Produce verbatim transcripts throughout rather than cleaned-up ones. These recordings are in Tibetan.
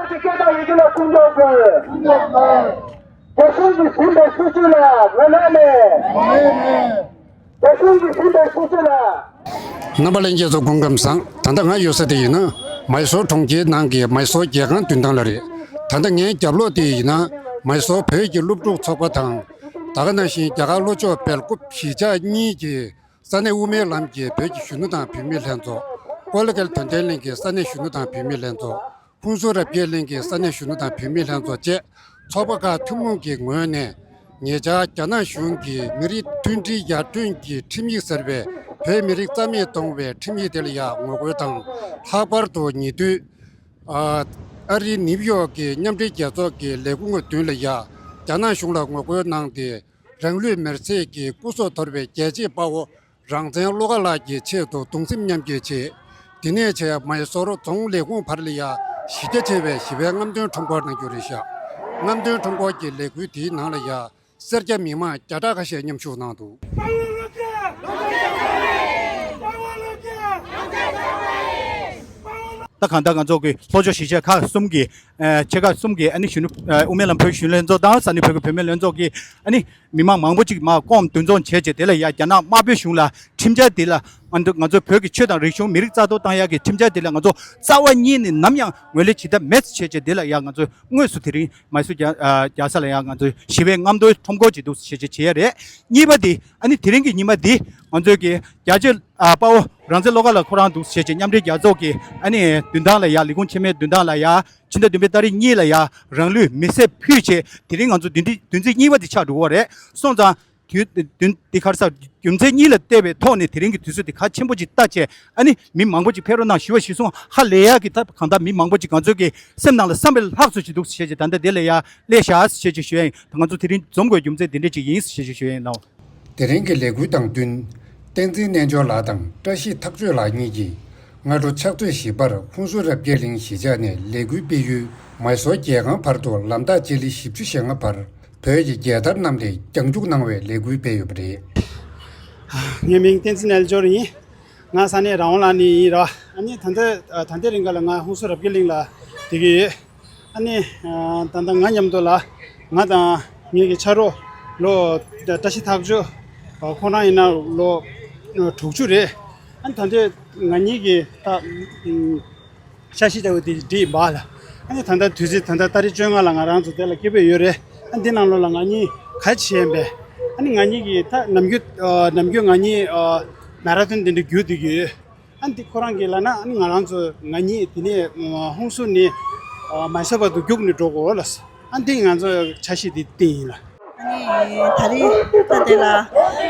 སྐད་གཏོང་ཡི་གེ་ལ་སྐུ་མདོག་དགོས། རྒྱ་གཞུང་གིས་ཟིན་པའི་སྲིད་བྱུས་ལ་ངོས་ལེན་མེད། རྒྱ་གཞུང་གིས་ཟིན་པའི་སྲིད་བྱུས་ལ། རྣམ་པ་ལྷན་རྒྱས་ཚོ་སྐུ་ཁམས་བཟང་། ད་ལྟ་ང་ཡོད་ས་དེ་ཡིན་ན་མའི་སོར་གྲོང་ཁྱེར་ནང་གི་མའི་སོར་རྒྱལ་ཁང་མདུན་ཐང་ལ་རེད། ད་ལྟ་ངའི་རྒྱབ་ལོགས་དེ་ཡིན་ན་མའི་སོར་བོད་ཀྱི་སློབ་ཕྲུག་ཚོགས་པ་དང་། ད་ག་ནང་བཞིན་རྒྱ་གར་ལྷོ་ཕྱོགས་སྦེལ་ཀོབ་གཞིས་ཆགས་གཉིས་ཀྱི་ས་གནས་དབུ་མའི་ལམ་གྱི་བོད་ཀྱི་གཞོན་ནུ་དང་བུད་མེད་ལྷན་ཚོགས། ཀོ་ལི་གྷལ་དོན་ལྡན་གླིང་གི་ས་གནས་གཞོན་ནུ་དང་བུད་མེད་ལྷན་ཚོགས། ཧུན་སུར་རབ་རྒྱས་གླིང་གི་ས་གནས་གཞོན་ནུ་དང་བུད་མེད་ལྷན་ཚོགས་བཅས་ཚོགས་པ་ཁག་ཐུན་མོང་གི་ངོས་ནས། ཉེ་ཆར་རྒྱ་ནག་གཞུང་གིས་མི་རིགས་མཐུན་སྒྲིལ་ཡར་ཐོན་གྱི་ཁྲིམས་ཡིག་ཟེར་བའི་བོད་མི་རིགས་རྩ་མེད་གཏོང་བའི་ཁྲིམས་ཡིག་དེ་ལ་ཡང་ངོ་རྒོལ་དང་། ལྷག་པར་དུ་ཉེ་དུས། ཨ་ཨ་རིའི་ནིའུ་ཡོག་གི་མཉམ་འབྲེལ་རྒྱལ་ཚོགས་ཀྱི་ལས་ཁུངས་མདུན་ལ་ཡང་རྒྱ་ནག་གཞུང་ལ་ངོ་རྒོལ་གནང་སྟེ། རང་ལུས་མེར་སྲེག་གིས་སྐུ་སྲོག་དོར་བའི་རྒྱལ་གཅེས་དཔའ་བོ་རང་བཙན་བློ་དགའ་ལགས་ཀྱི་ཆེད་དུ་གདུང་སེམས་མཉམ་སྐྱེད་བྱས། དེ་ནས་བྱས་མའི་སོར་རྫོང་ལས་ཁུངས་བར་ལ་ཡང་གཞི་རྒྱ་ཆེ་བའི་ཞི་བའི་རྔམ་སྟོན་ཁྲོམ་སྐོར་གནང་རྒྱུ་རེད་ཤག་རྔམ་སྟོན་ཁྲོམ་སྐོར་གྱི་ལས་འགུལ་དེའི་ནང་ལ་ཡང་སེར་སྐྱ་མི་མང་བརྒྱ་ཕྲག་ཁ་ཤས་མཉམ་ཞུགས་གནང་འདུག་ད་གང་ལྟར་ང་ཚོ་གི་ལྷོ་ཕྱོགས་གཞིས་ཆགས་ཁག་གསུམ་གྱི་ཨ་ཆེ་ཁག་གསུམ་གྱི་ཨ་ནི་གཞོན་ནུ་ཨ་དབུ་མའི་ལམ་བོད་གཞོན་ལྷན་ཚོགས་དང་ས་གནས་བོད་ཀྱི་བུད་མེད་ལྷན་ཚོགས་ཀྱིས་ཨ་ནི་མི་མང་མང་པོ་ཅིག་མར་སྐོམ་འདུ་འཛོམས་བྱས་བྱས། དེ་ལ་ཡ་རྒྱ་ནག་དམར་པོའི་གཞུང་ལ་ཁྲིམས་འཆར་དེ་ལ་ང་ཚོ་ང་ཚོའི་བོད་ཀྱི་ཆོས་དང་རིག་གཞུང་མི་རིགས་རྩ་གཏོར་བཏང་ཡག་གི་ཁྲིམས་འཆར་དེ་ལ་ང་ཚོ་རྩ་བ་ཉིད་ནས་ནམ་ཡང་ངོས་ལེན་བྱེད་ཐབས་མེད་ཟེར་བྱས་བྱས། དེ་ལ་ཡ་ང་ཚོས་དངོས་སུ་དེ་རིང་མའི་སོར་རྒྱལ་ཨ་རྒྱལ་ས་ལ་ཡ་ང་ཚོས་ཞི་བའི་རྔམ་སྟོན་ཁྲོམ་སྐོར་བྱེད་འདུག་ཟེར་བྱས་བྱས་ཡ་རེད། གཉིས་པ་དེ་ཨ་ནི་དེ་རིང་གི་ཉི་མ་འདི་ང་ཚོའི་གི་རྒྱལ་གཅེས་ཨ་དཔའ་བོ་རང་བཙན་བློ་དགའ་ལགས་ཁོ་རང་འདུག་ཟེར་བྱས་མཉམ་འབྲེལ་རྒྱལ་ཚོགས་ཀྱི་ཨ་ནི་མདུན་ཐང་ལ་ཡ་ལས་ཁུངས་ཆེན་མོའི་མདུན་ཐང་ལ་ཡ་ཕྱི་ཟླ་བདུན་པའི་ཏ་རིག་གཉིས་ལ་ཡ་རང་ལུས་མེར་སྲེག་ཕུལ་བྱས། དེ་རིང་ང་ཚོ་བདུན་ཚིགས་བདུན་ཚིགས་གཉིས་པ་དེ་ཆགས་འགྲོ་གི་ཡོད་རེད། སོང་ཙང་དུས་བདུན་དེ་ག་རེ་ཟེར་རྒྱུ་མཚན་གཉིས་ལ་བལྟས་པའི་ཐོག་ནས་དེ་རིང་གི་དུས་ཚོད་དེ་གལ་ཆེན་པོ་ཅིག་ལྟ་བྱས། ཨ་ནི་མི་མང་པོ་ཅིག་ཕེབས་རོགས་གནང་། ཞི་བ་ཞི་གསུམ་ཧ་ལས་ཡག་གི་ཐབས་གང་ལྟར་མི་མང་པོ་ཅིག་ང་ཚོའི་གི་སེམས་ནང་ལ་བསམ་པའི་ལྷག་ཙམ་ཅིག་འདུག་ཟེར་བྱས་ད་ལྟ་དེ་ལ་ཡ་སླེབས་ཤག་ཟེར་བྱས་ཅིག་ཞུ་ཡ་ཡིན། ད་ང་ཚོ་དེ་རིང་འཛོམས་དགོས་རྒྱུ་མཚན་དེ་འདྲ་ཅིག་ཡིན་ཟེར་བྱས་ཅིག་ཞུ་ཡ་ཡིན་ལགས། དེ་རིང་གི་ལས་འགུལ་དང་བསྟུན། བསྟན་འཛིན་རྣལ་འབྱོར་ལགས་དང་བཀྲ་ཤིས་ཐག་ཆོད་ལགས་གཉིས་ཀྱིས་སྔ་དྲོ་ཕྱག་ཚོད་བཞི་པར་ཧུན་སུར་རབ་རྒྱས་གླིང་གཞིས་ཆགས་ནས་ལས་འགུལ་སྤེལ་ཡུལ་མའི་སོར་རྒྱལ་ཁང་བར་དུ་ལམ་ཐག་སྤྱི་ལེ་བཞི་བཅུ་ཞེ་ལྔ་བར་བོད་ཀྱི་རྒྱལ་དར་བསྣམས་ཏེ་རྒྱང་རྒྱུག་གནང་བའི་ལས་འགུལ་སྤེལ་ཡོད་པ་རེད། ངའི་མིང་བསྟན་འཛིན་རྣལ་འབྱོར་ཡིན། ང་ས་གནས་ར་ཝང་ལ་ནས་ཡིན་ར། ཨ་ནི་ད་ལྟ་ད་ལྟའི་རིང་ག་ལ་ང་ཧུན་སུར་རབ་རྒྱས་གླིང་ལ་བསྡད་ཀྱི་ཡོད། ཨ་ནི་ད་ལྟ་ང་མཉམ་དུ་ལ་ང་དང་ངེད་ཀྱི་ཆ་རོགས་ལོ་བཀྲ་ཤིས་ཐག་ཆོད། ཁོ་རང་ཡིན་ན་ལོ་དྲུག་ཅུ་རེད། ཨ་ནི་ད་ལྟ་ང་གཉིས་ཀྱི་ད་འཆར་གཞི་ལྟ་བུ་དེ་འགྲིག་ཡིན་པ་ལ། ཨ་ནི་ད་ལྟ་དུས་ཚོད་ད་ལྟ་ཏ་རིག་བཅོ་ལྔ་ལ་ང་རང་ཚོ་དེ་ལ་སྐད་འབོད་ཡོད་རེད། ཨ་འདི་ནང་ལོགས་ལ་ང་གཉིས་ག་རེ་བྱས་ཡིན་པས། ཨ་ནི་ང་གཉིས་ཀྱིས་ད་ནམ་རྒྱུན་ནམ་རྒྱུན་ང་གཉིས་མ་ར་ཐོན་དེ་འདྲ་རྒྱུག་བསྡད་ཀྱི་ཡོད། ཨ་འདི་ཁོ་རང་གིས་ལབ་ན་ཨ་ནི་ང་རང་ཚོ་ང་གཉིས་དེ་ནས་ཧུན་སུར་ནས་མའི་སོར་བར་དུ་རྒྱུགས་ནས་འགྲོ་དགོས་ལ། ཨ་འདི་ང་ཚོ་འཆར་གཞི་འདི་བཏིང་ཡིན་ལ། ཨ་ནི་ད་རེས་ད་དེ་ལ་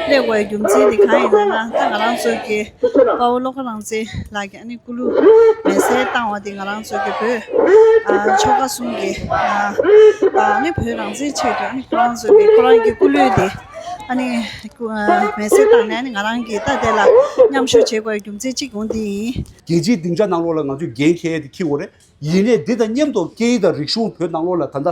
སླེབས་དགོས་རྒྱུ་མཚན་འདི་གང་ཡིན་ལབ་ན། ད་ང་རང་ཚོ་གི་དཔའ་བོ་བློ་དགའ་རང་བཙན་ལགས་ཀྱིས་ཨ་ནི་སྐུ་ལུས་མེར་སྲེག་བཏང་བ་དེ་ང་རང་ཚོ་གི་བོད་ཨ་ཆོལ་ཁ་གསུམ་གྱི་ཨ་ཨ་ནི་བོད་རང་བཙན་ཆེད་དུ་ཨ་ནི་ཁོ་རང་ཚོ་གི་ཁོ་རང་གི་སྐུ་ལུས་དེ་ཨ་ནི་སྐུ་ཨ་མེར་སྲེག་བཏང་ནས་ཨ་ནི་ང་རང་གིས་ད་དེ་ལ་མཉམ་ཞུགས་བྱེད་དགོས་རྒྱུ་མཚན་གཅིག་ཡང་འདི་ཡིན། རྒྱལ་སྤྱིའི་སྡིངས་ཆ་ནང་ལོགས་ལ་ང་ཚོས་འགན་འཁྱེར་ཡས་དེ་འཁྱེར་དགོས་རེད། ཡིན་ནའི་འདི་དང་མཉམ་དུ་སྐད་ཡིག་དང་རིག་གཞུང་བོད་ནང་ལོགས་ལ་ད་ལྟ་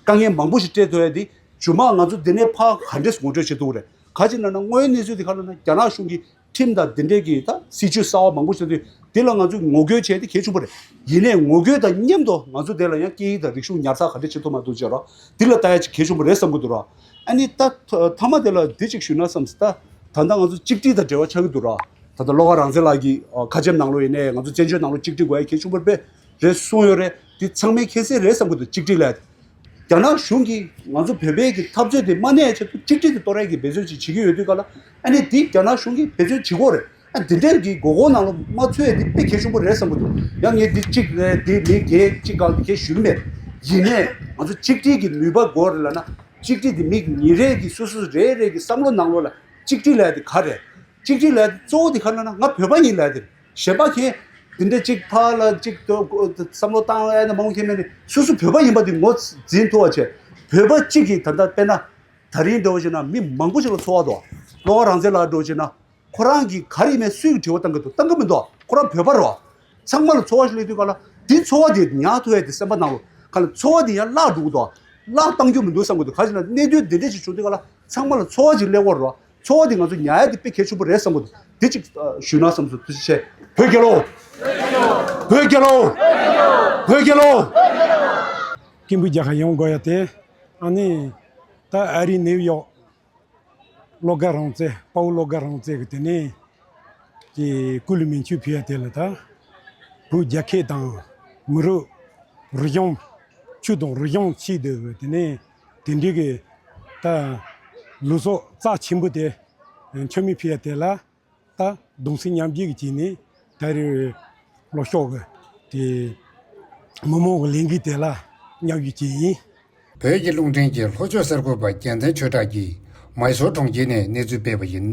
དཀའ་ངལ་མང་པོ་ཞིག་འཕྲད་ཐུབ་ཡ་འདི་རྗེས་མ་ང་ཚོ་འདི་ནས་ཕར་ག་འདྲས་ངོ་སྤྲོད་བྱེད་ཐུབ་ཀྱི་རེད། ག་ཅི་ལབ་ན་དངོས་ཡོད་གནས་ཚུལ་འདི་ག་ལབ་ན་རྒྱ་ནག་གཞུང་གིས་ཁྲིམས་དང་འདི་འདྲས་ཀྱི་ད་སྲིད་བྱུས་གསར་བ་མང་པོ་ཞིག་འདུག་འདི་ལ་ང་ཚོས་ངོ་རྒོལ་བྱས་ཏེ་གལ་ཆེན་པོ་རེད། ཡིན་ནའི་ངོ་རྒོལ་དང་མཉམ་དུ་ང་ཚོ་འདི་ལ་ཡང་སྐད་ཡིག་དང་རིག་གཞུང་ཉར་ཚགས་ག་འདྲས་བྱེད་ཐུབ་མ་ཐུབ་བྱས་རོགས། འདི་ལ་ལྟ་ཡ་ཅིག་གལ་ཆེན་པོ་རེད་བསམ་གྱི་འདུག་རོགས། ཨ་ནི་ད་ཐ་མ་དེ་ལ་འདི་ཅིག་ཞུས་ན་བསམ་སོང་། ད་ད་ལྟ་ང་ཚོ་གཅིག་སྒྲིལ་དང་འབྲེལ་བ་ཆགས་ཀྱི་འདུག་རོགས། ད་ལྟ་བློ་དགའ་རང་བཙན་ལགས་ཀྱིས་ཁ་ཆེམས་ནང་ལོགས་ཡིན་ནའི་ང་ཚོ་བཙན་བྱོལ་ནང་ལོགས་གཅིག་སྒྲིལ་དགོས་ཡ་གལ་ཆེན་པོ་རེད་རེད་གསུངས་ཡོད་རེད། འདི་ཚང་མས་མཁྱེན་གསལ་རེད་བསམ་གྱི་འདུག་གཅིག་སྒྲིལ་ལབ་ཡ་དེ། རྒྱ་ནག་གཞུང་གིས་ང་ཚོ་བོད་པའི་གི་འཐབ་རྩོད་དེ་མ་གནས་ཆེད་དུ་གཅིག་སྒྲིལ་དེ་གཏོར་ཡ་གི་འབད་བརྩོན་ཅིག་བྱེད་ཀྱི་ཡོད་དུས་ག་ལ། ཨ་ནི་འདི་རྒྱ་ནག་གཞུང་གིས་འབད་བརྩོན་བྱེད་ཀྱི་ཡོད་རེད། ཨ་འདི་འདྲའི་གི་མགོ་སྐོར་ནང་ལ་མ་ཚུད་ཡ་འདི་དཔེ་གལ་ཆེན་པོ་རེད་བསམ་གྱི་འདུག་ཡང་ངས་འདི་གཅིག་རེད་འདི་མི་སྒེར་གཅིག་གང་འདི་གས་ཞུ་གི་མེད། ཡིན་ནའི་ང་ཚོ་གཅིག་སྒྲིལ་གྱི་ནུས་པ་དགོས་རེད་ལབ་ན། གཅིག་སྒྲིལ་འདི་མི་ཉིན་རེ་གི་སོ་སོ་རེ་རེ་གི་བསམ་བློ་ནང་ལོགས་ལ་གཅིག་སྒྲིལ་ལབ་ཡ་དེ་ག་རེད། གཅིག་སྒྲིལ་ལབ་ཡ་དེ་གཙོ་བོ་དེ་ག་རེ་ལབ་ན་ང་བོད་པ་ཡིན་ལབ་ཡ་དེ་རེད། གཞན་པ་མཁན་འདི་འདྲ་གཅིག་ཕར་ལ་གཅིག་ཏུ་བསམ་བློ་བཏང་ཡ་ན་མང་མཁན་མེད་ནས་སོ་སོ་བོད་པ་ཡིན་པ་དེ་ངོས་འཛིན་ཐུབ་པ་བྱས། བོད་པ་གཅིག་གིས་ད་ལྟ་དཔེར་ན་ད་རིང་འདྲ་བོ་བྱས་ན་མི་མང་པོ་ཞིག་ལ་ཚོར་བ་འདུག་བློ་དགའ་རང་བཙན་ལགས་འདྲ་བོ་བྱས་ན་ཁོ་རང་གིས་ག་རེ་ཡིན་མིན་སུས་དྲི་བ་བཏང་གི་འདུག་བཏང་གི་མི་འདུག་ཁོ་རང་བོད་པ་རེད་བ། ཚང་མ་ལ་ཚོར་བ་ཞིག་སླེབས་དུས་ག་ལ་འདི་ཚོར་བ་དེ་ཉར་ཐུབ་ཡ་དེ་སེམས་པ་ནང་ལ་ག་ལ་ཚོར་བ་དེ་ཡར་བརླག་འགྲོ་གི་འདུག་བརླག་བཏང་རྒྱུ་མི་འདུག་བསམ་གི་འདུག་ག་ཅི་ལ་གནས་ཚུལ་འདི་འདྲ་ཞིག་བྱུང་དུས་ག་ལ་ཚང་མ་ལ་ཚོར་བ་ཅིག་སླེབས་ཀྱི་རེད་བ། ཚོར་བ་འདི་ང་ཚོ་ཉར་ཡ་འདི་དཔེ་གལ་ཆེན་པོ་རེད་བསམ་གི་འདུག་འདི་ཅིག་ཨ་ཞུས་ན་བསམ་སོང་། ཐུགས་རྗེ་ཆེ། བོད་རྒྱལ་ལོ། བོད་རྒྱལ་ལོ། བོད་རྒྱལ་ལོ། སྐད་འབོད་རྒྱག་ག་ཡོང་དགོས་ཡ་དེ། ཨ་ནི་ད་ཨ་རི་ནེའུ་ཡོག་བློ་དགའ་རང་བཙན། དཔའ་བོ་བློ་དགའ་རང་བཙན་གྱི་དེ་ནས་ཀྱི་སྐུ་ལུས་མེ་མཆོད་ཕུལ་ཡ་དེ་ལ། ད་བོད་རྒྱལ་ཁབ་དང་མི་རིགས། རིག་གཞུང་། ཆོས་དང་རིག་གཞུང་ཆེད་དུ་དེ་ནས་དེ་འདྲའི་གི་ད་ལུས་སྲོག་རྩ་ཆེན་པོ་དེ་མཆོད་མེ་ཕུལ་ཡ་དེ་ལ། ད་གདུང་སེམས་མཉམ་སྐྱེད་ཀྱི་བྱས་ནས་ད་རེས་ལྷོ་ཕྱོགས་ཀྱི་དེ་མི་མང་གི་ལས་འགུལ་དེ་ལ་མཉམ་ཞུགས་བྱས་ཡིན། བོད་ཀྱི་རླུང་འཕྲིན་གྱི་ལྷོ་ཕྱོགས་གསར་འགོད་པ་རྒྱལ་མཚན་ཆོས་གྲགས་ཀྱིས་མའི་སོར་གྲོང་ཁྱེར་ནས་གནས་ཚུལ་སྤེལ་བ་ཡིན།